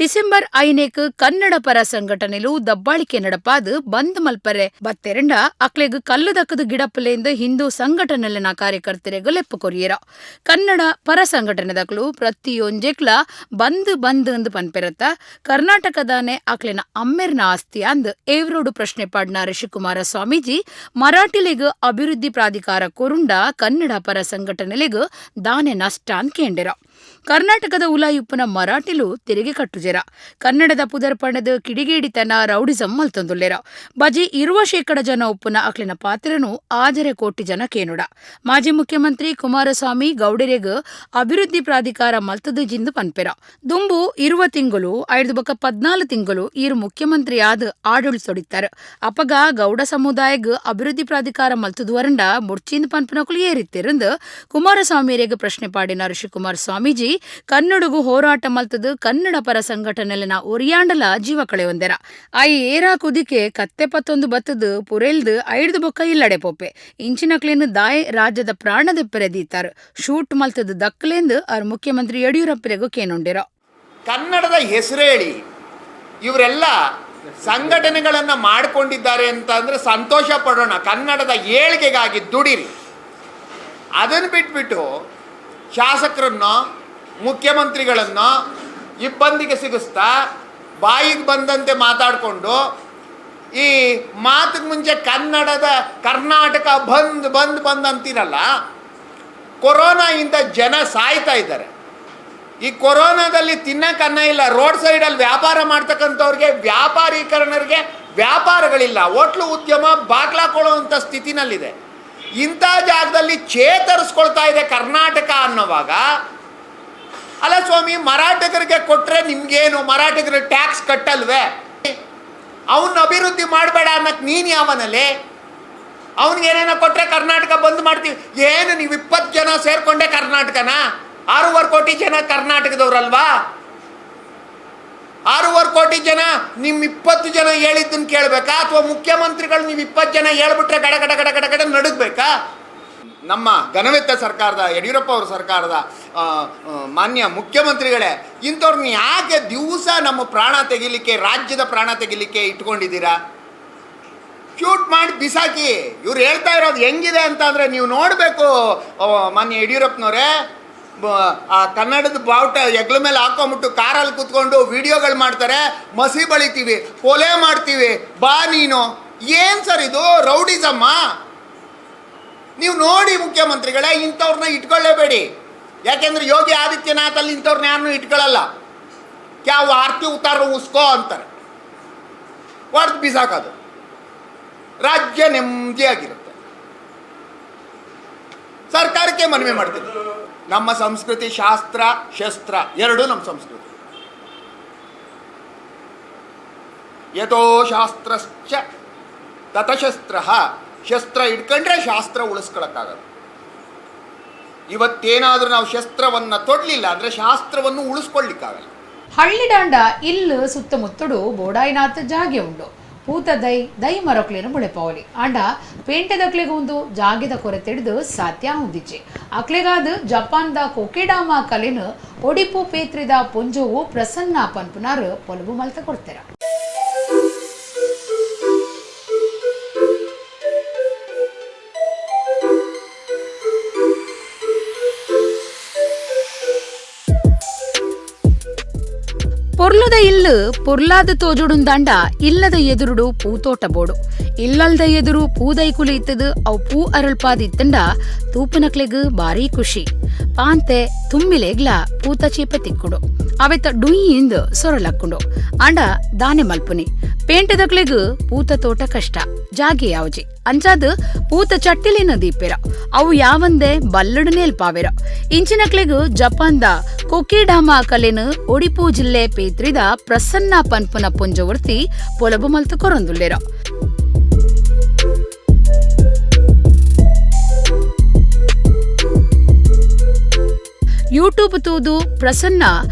ಡಿಸೆಂಬರ್ 5 ಕನ್ನಡ ಪರ ಸಂಘಟನೆಲು ದಬ್ಬಾಳಿಕೆ ನಡಪಾದು ಬಂದ್ ಮಲ್ಪರೆ ಬತ್ತೆರಂಡ ಅಕ್ಲೆಗ್ ಕಲ್ಲು ದಕ್ಕದ ಗಿಡಪ್ಪಲೆಂದು ಹಿಂದೂ ಸಂಘಟನೆಲಿನ ಕಾರ್ಯಕರ್ತರಿಗೆ ಲೆಪ್ಪು ಕೊರಿಯರ. ಕನ್ನಡ ಪರ ಸಂಘಟನೆದಕ್ಲು ಪ್ರತಿಯೊಂಜೆಕ್ಲ ಬಂದ್ ಬಂದ್ ಅಂದ್ ಪನ್ಪೆರತ್ತ ಕರ್ನಾಟಕದಾನೆ ಅಕ್ಲೆನ ಅಮ್ಮೆರ್ನ ಆಸ್ತಿ ಅಂದ್ ಏವ್ರೋಡು ಪ್ರಶ್ನೆ ಪಾಡ್ನ ಋಷಿಕುಮಾರ ಸ್ವಾಮೀಜಿ ಮರಾಠಿಲೆಗ್ ಅಭಿವೃದ್ಧಿ ಪ್ರಾಧಿಕಾರ ಕೊರುಂಡ ಕನ್ನಡ ಪರ ಸಂಘಟನೆಲೆಗ್ ದಾನೆ ನಷ್ಟ ಅಂದ್ ಕೇಂಡಿರ. ಕರ್ನಾಟಕದ ಉಲಾಯುಪ್ಪುನ ಮರಾಠಿಲು ತೆರಿಗೆ ಕಟ್ಟುಜೆರ. ಕನ್ನಡದ ಪುದರ್ ಪಣದ ಕಿಡಿಗೇಡಿತನ ರೌಡಿಸಂ ಮಲ್ತೊಂದುಲ್ಲೆರ. ಬಜಿ 20% ಜನ ಉಪ್ಪುನ ಅಕ್ಲಿನ ಪಾತ್ರನು 5.5 ಕೋಟಿ ಜನ ಕೇನುಡ. ಮಾಜಿ ಮುಖ್ಯಮಂತ್ರಿ ಕುಮಾರಸ್ವಾಮಿ ಗೌಡರೆಗ್ ಅಭಿವೃದ್ಧಿ ಪ್ರಾಧಿಕಾರ ಮಲ್ತದು ಜಿಂದು ಪನ್ಪೆರ. ದುಂಬು 20 ತಿಂಗಳು 5 ಬೊಕ 14 ತಿಂಗಳು ಈರು ಮುಖ್ಯಮಂತ್ರಿ ಆದ್ ಆಡಳಿತೊಡಿತ್ತಾರೆ. ಅಪಗ ಗೌಡ ಸಮುದಾಯಗ್ ಅಭಿವೃದ್ಧಿ ಪ್ರಾಧಿಕಾರ ಮಲ್ತದು ವರಂಡ ಮುರ್ಚಿಂದ್ ಪನ್ಪನಕುಲು ಏರಿತ್ತಿರಂದು ಕುಮಾರಸ್ವಾಮಿಯರಿಗೆ ಪ್ರಶ್ನೆ ಪಾಡಿನ ಋಷಿಕುಮಾರ್ ಸ್ವಾಮೀಜಿ ಕನ್ನಡಗು ಹೋರಾಟ ಮಲ್ತದು ಕನ್ನಡ ಪರ ಸಂಘಟನೆಲಿನ ಒರಿಯಾಂಡಲ ಜೀವ ಕಳೆಯೊಂದೆರ. ಆಯಿ ಏರಾ ಕುದಿಕೆ ಕತ್ತೆ ಪತ್ತೊಂದು ಬತ್ತದು ಪುರೆಲ್ದು 5 ಬೊಕ್ಕ ಇಲ್ಲಡೆ ಪೋಪೆ ಇಂಚಿನಕ್ಲೇನು ದಾಯ್ ರಾಜ್ಯದ ಪ್ರಾಣದ ಪೆರೆದೀತಾರು ಶೂಟ್ ಮಲ್ತದು ದಕ್ಕಲೇಂದು ಅವ್ರ ಮುಖ್ಯಮಂತ್ರಿ ಯಡಿಯೂರಪ್ಪರಿಗೂ ಕೇನುಂಡಿರ. ಕನ್ನಡದ ಹೆಸರೇಳಿ ಇವರೆಲ್ಲ ಸಂಘಟನೆಗಳನ್ನು ಮಾಡಿಕೊಂಡಿದ್ದಾರೆ ಅಂತ ಅಂದರೆ ಸಂತೋಷ ಪಡೋಣ. ಕನ್ನಡದ ಏಳಿಗೆಗಾಗಿ ದುಡಿರಿ. ಅದನ್ನು ಬಿಟ್ಬಿಟ್ಟು ಶಾಸಕರನ್ನು ಮುಖ್ಯಮಂತ್ರಿಗಳನ್ನು ಇಬ್ಬಂದಿಗೆ ಸಿಗಿಸ್ತಾ ಬಾಯಿಗೆ ಬಂದಂತೆ ಮಾತಾಡಿಕೊಂಡು ಈ ಮಾತಿಗೆ ಮುಂಚೆ ಕನ್ನಡದ ಕರ್ನಾಟಕ ಬಂದ್ ಬಂದ್ ಬಂದ್ ಅಂತೀರಲ್ಲ, ಕೊರೋನಾಯಿಂದ ಜನ ಸಾಯ್ತಾ ಇದ್ದಾರೆ. ಈ ಕೊರೋನಾದಲ್ಲಿ ತಿನ್ನಕ್ಕೆ ಅನ್ನ ಇಲ್ಲ, ರೋಡ್ ಸೈಡಲ್ಲಿ ವ್ಯಾಪಾರ ಮಾಡ್ತಕ್ಕಂಥವ್ರಿಗೆ ವ್ಯಾಪಾರೀಕರಣರಿಗೆ ವ್ಯಾಪಾರಗಳಿಲ್ಲ, ಹೋಟ್ಲು ಉದ್ಯಮ ಬಾಗ್ಲಾಕೊಳ್ಳುವಂಥ ಸ್ಥಿತಿನಲ್ಲಿದೆ. ಇಂಥ ಜಾಗದಲ್ಲಿ ಚೇತರಿಸ್ಕೊಳ್ತಾ ಇದೆ ಕರ್ನಾಟಕ ಅನ್ನೋವಾಗ, ಅಲ್ಲ ಸ್ವಾಮಿ, ಮರಾಠಿಗರಿಗೆ ಕೊಟ್ಟರೆ ನಿಮಗೇನು? ಮರಾಠಿಗರು ಟ್ಯಾಕ್ಸ್ ಕಟ್ಟಲ್ವೇ? ಅವನ್ನ ಅಭಿವೃದ್ಧಿ ಮಾಡಬೇಡ ಅನ್ನೋಕ್ಕೆ ನೀನು ಯಾವನಲ್ಲಿ? ಅವನಿಗೇನೇನೋ ಕೊಟ್ಟರೆ ಕರ್ನಾಟಕ ಬಂದ್ ಮಾಡ್ತೀವಿ. ಏನು ನೀವು 20 ಜನ ಸೇರಿಕೊಂಡೆ ಕರ್ನಾಟಕನ? 6.25 ಕೋಟಿ ಜನ ಕರ್ನಾಟಕದವ್ರಲ್ವಾ? 6.25 ಕೋಟಿ ಜನ ನಿಮ್ಮ 20 ಜನ ಹೇಳಿದ್ದನ್ನು ಕೇಳಬೇಕಾ? ಅಥವಾ ಮುಖ್ಯಮಂತ್ರಿಗಳು ನೀವು 20 ಜನ ಹೇಳ್ಬಿಟ್ರೆ ಗಡ ಗಡ ಗಡ ಗಡ ಗಡ ನಡುಗಬೇಕಾ? ನಮ್ಮ ಘನವೆತ್ತ ಸರ್ಕಾರದ ಯಡಿಯೂರಪ್ಪ ಅವ್ರ ಸರ್ಕಾರದ ಮಾನ್ಯ ಮುಖ್ಯಮಂತ್ರಿಗಳೇ, ಇಂಥವ್ರನ್ನ ಯಾಕೆ ದಿವಸ ನಮ್ಮ ಪ್ರಾಣ ತೆಗಿಲಿಕ್ಕೆ, ರಾಜ್ಯದ ಪ್ರಾಣ ತೆಗಿಲಿಕ್ಕೆ ಇಟ್ಕೊಂಡಿದ್ದೀರಾ? ಶೂಟ್ ಮಾಡಿ ಬಿಸಾಕಿ. ಇವ್ರು ಹೇಳ್ತಾ ಇರೋದು ಹೆಂಗಿದೆ ಅಂತ ಅಂದರೆ ನೀವು ನೋಡಬೇಕು ಮಾನ್ಯ ಯಡಿಯೂರಪ್ಪನವರೇ, ಆ ಕನ್ನಡದ ಬಾವುಟ ಹೆಗ್ಲ ಮೇಲೆ ಹಾಕೊಂಬಿಟ್ಟು ಕಾರಲ್ಲಿ ಕೂತ್ಕೊಂಡು ವಿಡಿಯೋಗಳು ಮಾಡ್ತಾರೆ, ಮಸಿ ಬಳಿತೀವಿ, ಕೊಲೆ ಮಾಡ್ತೀವಿ, ಬಾ ನೀನು. ಏನು ಸರ್ ಇದು ರೌಡಿಸಮ್ಮ? ನೀವು ನೋಡಿ ಮುಖ್ಯಮಂತ್ರಿಗಳೇ, ಇಂಥವ್ರನ್ನ ಇಟ್ಕೊಳ್ಳೇಬೇಡಿ. ಯಾಕೆಂದ್ರೆ ಯೋಗಿ ಆದಿತ್ಯನಾಥ್ ಅಲ್ಲಿ ಇಂಥವ್ರನ್ನ ಯಾರನ್ನೂ ಇಟ್ಕೊಳ್ಳಲ್ಲ. ಕ್ಯಾವು ಆರ್ತಿ ಉತ್ತಾರ ಉಸ್ಕೋ ಅಂತಾರೆ, ಹೊಡೆದು ಬಿಸಾಕೋದು. ರಾಜ್ಯ ನೆಮ್ಮದಿಯಾಗಿರುತ್ತೆ. ಸರ್ಕಾರಕ್ಕೆ ಮನವಿ ಮಾಡ್ತೀವಿ. ನಮ್ಮ ಸಂಸ್ಕೃತಿ ಶಾಸ್ತ್ರ ಶಸ್ತ್ರ ಎರಡೂ ನಮ್ಮ ಸಂಸ್ಕೃತಿ. ಯಥೋ ಶಾಸ್ತ್ರಶ್ಚ ತತಶಸ್ತ್ರ. ಶಸ್ತ್ರ ಇಟ್ಕೊಂಡ್ರೆ ಶಾಸ್ತ್ರ ಉಳಿಸ್ಕೊಳಕ್ಕಾಗದು. ಇವತ್ತೇನಾದರೂ ನಾವು ಶಸ್ತ್ರವನ್ನು ತೊಡಲಿಲ್ಲ ಅಂದರೆ ಶಾಸ್ತ್ರವನ್ನು ಉಳಿಸ್ಕೊಳ್ಳಿಕ್ಕಾಗಲ್ಲ. ಹಳ್ಳಿಡಾಂಡ ಇಲ್ಲು ಸುತ್ತಮುತ್ತಡು ಬೋಡಾಯಿನಾಥ ಜಾಗೆ ಉಂಡು. ಪೂತ ದೈ ದೈ ಮರಕ್ಲೇನು ಬುಳೆಪಾವಲಿ. ಆಂಡ ಪೇಂಟೆದಕ್ಲೆಗೆ ಒಂದು ಜಾಗೆದ ಕೊರತೆ ಹಿಡಿದು ಸಾಧ್ಯ ಹೊಂದಿಚ್ಚೆ. ಅಕ್ಲೆಗಾದ ಜಪಾನ್ದ ಕೊಕೆಡಾಮ ಕಲೆನು ಒಡಿಪು ಪೇತ್ರಿದ ಪೊಂಜೋವು ಪ್ರಸನ್ನ ಪನ್ಪುನಾರು ಪೊಲಬು ಮಲ್ತ ಕೊಡ್ತಾರ. ಪೊರ್ಲುದ ಇಲ್ಲು ಪೊರ್ಲಾದ ತೋಜುಡುಂದಾಂಡ ಇಲ್ಲದ ಎದುರುಡು ಪೂತೋಟ ಬೋಡು. ಇಲ್ಲಲ್ದ ಎದುರು ಪೂದೈಕುಲು ಇತ್ತದು ಅವು ಪೂ ಅರಳ್ಪಾದಿತ್ತಂಡ ತೂಪನಕ್ಲೆಗ್ ಬಾರೀ ಖುಷಿ. ಪಾಂತೆ ತುಮ್ಮಿಲೆಗ್ಲ ಪೂತ ಚೀಪೆ ತಿಕ್ಕುಡು, ಅವೆತ ಡುಯಿಂದ್ ಸೊರಲಕ್ಕುಂಡು. ಆಂಡ ದಾನೆ ಮಲ್ಪುನಿ ಪೇಂಟದಕ್ಲೆಗ್ ಪೂತ ತೋಟ ಕಷ್ಟ, ಜಾಗೆ ಯಾವಜಿ. ಅಂಚಾದ್ ಪೂತ ಚಟ್ಟಿಲಿನ ದೀಪೆರ, ಅವು ಯಾವಂದೆ ಬಲ್ಲಡು ನೇಲ್ಪಾವೆರ. ಇಂಚಿನಕ್ಲೆಗ್ ಜಪಾನ್ದ ಕೊಕೆಡಾಮ ಕಲೆನು ಒಡಿಪು ಜಿಲ್ಲೆ ಪೇತ್ರಿದ ಪ್ರಸನ್ನ ಪನ್ಪುನ ಪೊಂಜವರ್ತಿ ಪೊಲಬು ಮಲ್ತು ಕೊರೊಂದುಲ್ಲೆರ. ಯೂಟ್ಯೂಬ್ ತೂದು ಪ್ರಸನ್ನ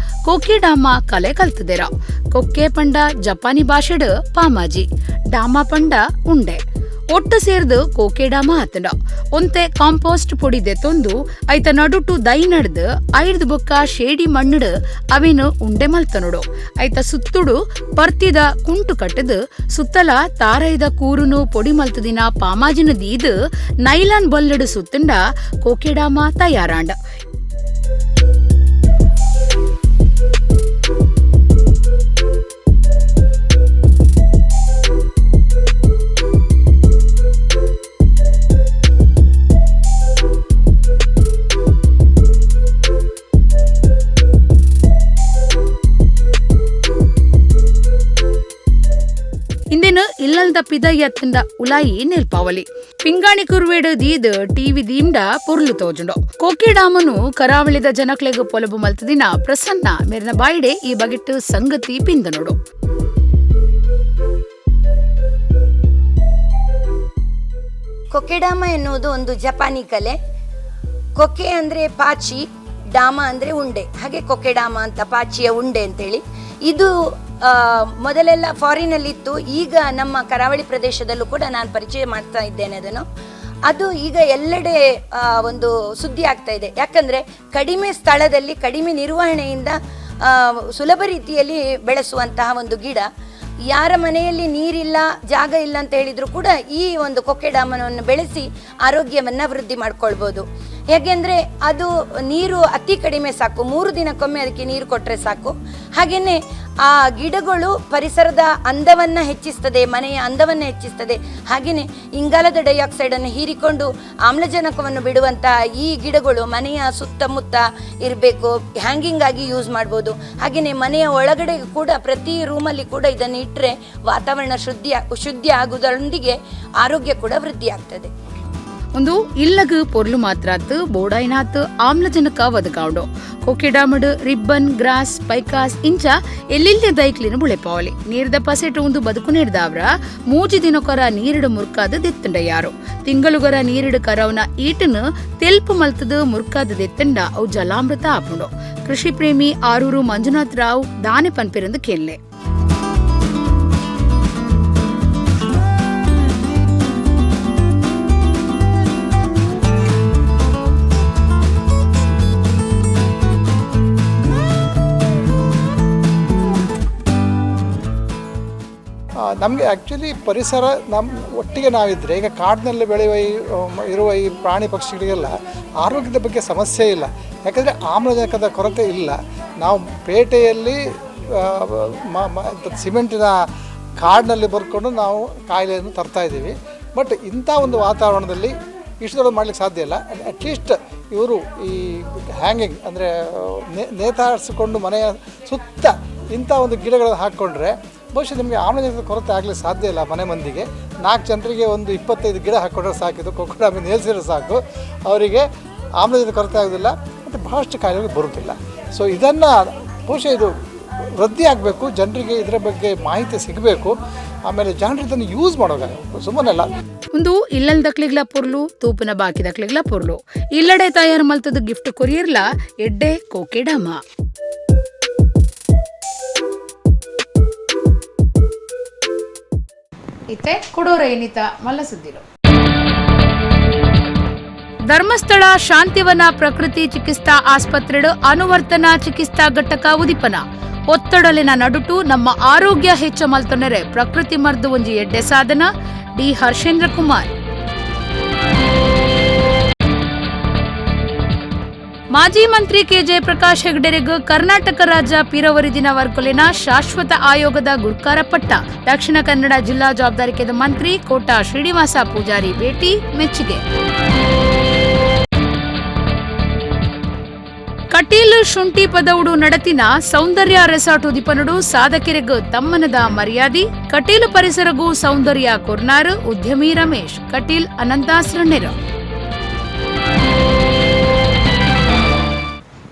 ಕೊಕೆಡಾಮ ಕಲೆ ಕಲ್ತದೆರ. ಕೊಕ್ಕೆ ಪಂಡ ಜಪಾನಿ ಭಾಷೆಡ್ ಪಾಮಾಜಿ, ಡಾಮಾ ಪಂಡ ಉಂಡೆ. ಒಟ್ಟು ಸೇರ್ದು ಕೋಕೆಡಾಮ ಆತಂಡ. ಒಂತೆ ಕಾಂಪೋಸ್ಟ್ ಪೊಡಿ ದೆತ್ತೊಂದು ಐತ ನಡುಟು ದೈ ನಡ್ದು ಐರ್ದು ಬೊಕ್ಕ ಶೇಡಿ ಮಣ್ಣುಡು ಅವೇನು ಉಂಡೆ ಮಲ್ತನುಡು. ಐತ ಸುತ್ತುಡು ಪರ್ತಿದ ಕುಂಟು ಕಟ್ಟದು ಸುತ್ತಲ ತಾರೈದ ಕೂರುನು ಪೊಡಿ ಮಲ್ತದಿನ ಪಾಮಾಜಿನ ದೀದು ನೈಲಾನ್ ಬಲ್ಲಡು ಸುತ್ತಂಡ ಕೋಕೆಡಾಮ ತಯಾರಾಂಡ. ಪಿದಯತ್ತಂಡ ಉಲಾಯಿ ನಿಲ್ಪಾವಲಿ. ಪಿಂಗಾಣಿ ಕುರ್ವೇಡು ದೀದ್ ಟಿವಿ ದೀಮ್ಡ ಪೊರ್ಲು ತೋಜುಂಡು. ಕೊಕೆಡಾಮನು ಕರಾವಳಿದ ಜನಕ್ಲೆಗ್ ಪೊಲಬು ಮಲ್ತದಿನ ಪ್ರಸನ್ನ ಮೇರಿನ ಬಾಯಿಡೆ ಈ ಬಗೆಟ್ ಸಂಗತಿ ಪಿಂದನೋಡು. ಕೊಕೆಡಾಮ ಎನ್ನುವುದು ಒಂದು ಜಪಾನಿ ಕಲೆ. ಕೊಕೆ ಅಂದರೆ ಪಾಚಿ, ಡಾಮ ಅಂದರೆ ಉಂಡೆ, ಹಾಗೆ ಕೊಕೆಡಾಮ ಅಂತ ಪಾಚಿಯ ಉಂಡೆ ಅಂತೇಳಿ. ಇದು ಮೊದಲೆಲ್ಲ ಫಾರಿನಲ್ಲಿತ್ತು, ಈಗ ನಮ್ಮ ಕರಾವಳಿ ಪ್ರದೇಶದಲ್ಲೂ ಕೂಡ ನಾನು ಪರಿಚಯ ಮಾಡ್ತಾ ಇದ್ದೇನೆ ಅದನ್ನು. ಅದು ಈಗ ಎಲ್ಲೆಡೆ ಒಂದು ಸುದ್ದಿ ಆಗ್ತಾ ಇದೆ. ಯಾಕಂದರೆ ಕಡಿಮೆ ಸ್ಥಳದಲ್ಲಿ ಕಡಿಮೆ ನಿರ್ವಹಣೆಯಿಂದ ಸುಲಭ ರೀತಿಯಲ್ಲಿ ಬೆಳೆಸುವಂತಹ ಒಂದು ಗಿಡ. ಯಾರ ಮನೆಯಲ್ಲಿ ನೀರಿಲ್ಲ, ಜಾಗ ಇಲ್ಲ ಅಂತ ಹೇಳಿದರೂ ಕೂಡ ಈ ಒಂದು ಕೊಕೆಡಾಮನವನ್ನು ಬೆಳೆಸಿ ಆರೋಗ್ಯವನ್ನು ವೃದ್ಧಿ ಮಾಡ್ಕೊಳ್ಬೋದು. ಹೇಗೆಂದರೆ ಅದು ನೀರು ಅತಿ ಕಡಿಮೆ ಸಾಕು, 3 ದಿನಕ್ಕೊಮ್ಮೆ ಅದಕ್ಕೆ ನೀರು ಕೊಟ್ಟರೆ ಸಾಕು. ಹಾಗೆಯೇ ಆ ಗಿಡಗಳು ಪರಿಸರದ ಅಂದವನ್ನು ಹೆಚ್ಚಿಸ್ತದೆ, ಮನೆಯ ಅಂದವನ್ನು ಹೆಚ್ಚಿಸ್ತದೆ. ಹಾಗೆಯೇ ಇಂಗಾಲದ ಡೈಆಕ್ಸೈಡನ್ನು ಹೀರಿಕೊಂಡು ಆಮ್ಲಜನಕವನ್ನು ಬಿಡುವಂಥ ಈ ಗಿಡಗಳು ಮನೆಯ ಸುತ್ತಮುತ್ತ ಇರಬೇಕು, ಹ್ಯಾಂಗಿಂಗ್ ಆಗಿ ಯೂಸ್ ಮಾಡ್ಬೋದು. ಹಾಗೆಯೇ ಮನೆಯ ಒಳಗಡೆ ಕೂಡ ಪ್ರತಿ ರೂಮಲ್ಲಿ ಕೂಡ ಇದನ್ನು ಇಟ್ಟರೆ ವಾತಾವರಣ ಶುದ್ಧಿ ಆಗುವುದರೊಂದಿಗೆ ಆರೋಗ್ಯ ಕೂಡ ವೃದ್ಧಿ ಆಗ್ತದೆ. ಒಂದು ಇಲ್ಲಗ ಪೊರ್ಲು ಮಾತ್ರಾತ್ ಬೋಡಾಯ್ನಾತ್ ಆಮ್ಲಜನಕ ಒದಗಾವುಡು. ಕೊಕೆಡಾಮಡು ರಿಬ್ಬನ್ ಗ್ರಾಸ್ ಪೈಕಾಸ್ ಇಂಚ ಎಲ್ಲೆಲ್ಲಿ ದೈಕ್ಲಿನ ಬುಳೆಪಾವಲಿ. ನೀರ್ದ ಪಸೆಟ್ ಒಂದು ಬದುಕು ನೀಡ್ದಾವ್ರ 3 ದಿನಕೊರ ನೀರಿಡು ಮುರ್ಕಾದ ದೆತ್ತಂಡ ಯಾರು ತಿಂಗಳುಗರ ನೀರಿಡು ಕರವನ ಈಟನು ತೆಲ್ಪು ಮಲ್ತದ ಮುರ್ಕಾದ ದೆತ್ತಂಡ ಅವು ಜಲಾಮೃತ ಆಪುಂಡು. ಕೃಷಿ ಪ್ರೇಮಿ ಆರೂರು ಮಂಜುನಾಥ್ ರಾವ್ ದಾನೆ ಪನ್ಪಿರಂದು ಕೇಳ್ಲೆ. ನಮಗೆ ಆ್ಯಕ್ಚುಲಿ ಪರಿಸರ ನಮ್ಮ ಒಟ್ಟಿಗೆ ನಾವಿದ್ದರೆ, ಈಗ ಕಾಡಿನಲ್ಲಿ ಬೆಳೆಯುವ ಇರುವ ಈ ಪ್ರಾಣಿ ಪಕ್ಷಿಗಳಿಗೆಲ್ಲ ಆರೋಗ್ಯದ ಬಗ್ಗೆ ಸಮಸ್ಯೆ ಇಲ್ಲ. ಯಾಕಂದರೆ ಆಮ್ಲಜನಕದ ಕೊರತೆ ಇಲ್ಲ. ನಾವು ಪೇಟೆಯಲ್ಲಿ ಸಿಮೆಂಟಿನ ಕಾಡಿನಲ್ಲಿ ಬರ್ಕೊಂಡು ನಾವು ಕಾಯಿಲೆಯನ್ನು ತರ್ತಾಯಿದ್ದೀವಿ. ಬಟ್ ಇಂಥ ಒಂದು ವಾತಾವರಣದಲ್ಲಿ ಇಷ್ಟು ದೊಡ್ಡ ಮಾಡಲಿಕ್ಕೆ ಸಾಧ್ಯ ಇಲ್ಲ. ಅಟ್ಲೀಸ್ಟ್ ಇವರು ಈ ಹ್ಯಾಂಗಿಂಗ್ ಅಂದರೆ ನೇತಾಡಿಸಿಕೊಂಡು ಮನೆಯ ಸುತ್ತ ಇಂಥ ಒಂದು ಗಿಡಗಳನ್ನು ಹಾಕ್ಕೊಂಡ್ರೆ ಬಹುಶಃ ನಿಮಗೆ ಆಮ್ಲಜನಕದ ಕೊರತೆ ಆಗಲಿಕ್ಕೆ ಸಾಧ್ಯ ಇಲ್ಲ. ಮನೆ ಮಂದಿಗೆ 4 ಜನರಿಗೆ ಒಂದು 25 ಗಿಡ ಹಾಕ್ಕೊಂಡ್ರೆ ಸಾಕಿದ್ದು, ಕೊಕ್ಕಡಾಮಿ ನೇಲ್ಸಿದ್ರೆ ಸಾಕು, ಅವರಿಗೆ ಆಮ್ಲಜನಕದ ಕೊರತೆ ಆಗೋದಿಲ್ಲ ಮತ್ತು ಬಹಳಷ್ಟು ಕಾಯಿಲೆಗಳು ಬರುವುದಿಲ್ಲ. ಸೊ ಇದನ್ನು ಬಹುಶಃ ಇದು ವೃದ್ಧಿ ಆಗಬೇಕು, ಜನರಿಗೆ ಇದರ ಬಗ್ಗೆ ಮಾಹಿತಿ ಸಿಗಬೇಕು, ಆಮೇಲೆ ಜನರು ಇದನ್ನು ಯೂಸ್ ಮಾಡೋವಾಗ ಸುಮ್ಮನೆಲ್ಲ. ಒಂದು ಇಲ್ಲಲ್ ದಕ್ಲಿಗ್ಲ ಪೊರ್ಲು, ತೂಪನ ಬಾಕಿ ದಕ್ಲಿಗ್ಲ ಪೊರ್ಲು, ಇಲ್ಲಡೆ ತಯಾರು ಮಲ್ತದ ಗಿಫ್ಟ್ ಕೊರಿಯರ್ಲ ಎಡ್ಡೆ ಕೋಕೆಡಾಮ. ಇತ್ತೆ ಕೊಡೋರ ಏನಿತ ಮಲ್ಲ ಸುದ್ದಿರು. ಧರ್ಮಸ್ಥಳ ಶಾಂತಿವನ ಪ್ರಕೃತಿ ಚಿಕಿತ್ಸಾ ಆಸ್ಪತ್ರೆಡು ಅನುವರ್ತನ ಚಿಕಿತ್ಸಾ ಘಟಕ ಉದಿಪನ. ಒತ್ತಡಲಿನ ನಡುಟು ನಮ್ಮ ಆರೋಗ್ಯ ಹೆಚ್ಚ ಮಲ್ತೊನೆರೆ ಪ್ರಕೃತಿ ಮರ್ದು ಒಂಜಿ ಎಡ್ಡೆ ಸಾಧನ. ಡಿ ಹರ್ಷೇಂದ್ರ ಕುಮಾರ್. ಮಾಜಿ ಮಂತ್ರಿ ಕೆಜೆ ಪ್ರಕಾಶ್ ಹೆಗ್ಡೆರಿಗ್ ಕರ್ನಾಟಕ ರಾಜ್ಯ ಪಿರವರಿ ದಿನ ವರ್ಕೊಲಿನ ಶಾಶ್ವತ ಆಯೋಗದ ಗುರ್ಕಾರ ಪಟ್ಟ. ದಕ್ಷಿಣ ಕನ್ನಡ ಜಿಲ್ಲಾ ಜವಾಬ್ದಾರಿಕೆದ ಮಂತ್ರಿ ಕೋಟಾ ಶ್ರೀನಿವಾಸ ಪೂಜಾರಿ ಭೇಟಿ ಮೆಚ್ಚುಗೆ. ಕಟೀಲು ಶುಂಠಿ ಪದವುಡು ನಡತಿನ ಸೌಂದರ್ಯ ರೆಸಾರ್ಟ್ ಉದಿಪನುಡು ಸಾಧಕರಿಗೂ ತಮ್ಮನದ ಮರ್ಯಾದಿ. ಕಟೀಲು ಪರಿಸರಗೂ ಸೌಂದರ್ಯ ಕೊರ್ನಾರು ಉದ್ಯಮಿ ರಮೇಶ್ ಕಟೀಲ್ ಅನಂತಾಸ್ರಣ್ಣರು.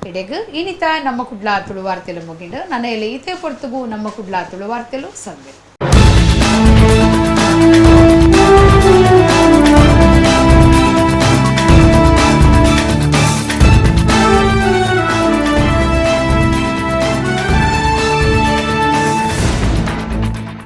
ಇಡೆಗ್ ಇನಿತ ನಮ್ಮ ಕುಡ್ಲ ತುಳುವಾರ್ತೆಲು ಮುಗಿಂಡು ನನೆಯಲ್ಲಿ ಇತೇ ಪೊರ್ತುಗು ನಮ್ಮ ಕುಡ್ಲ ತುಳುವಾರ್ತೆಲು ಸಂದೆ.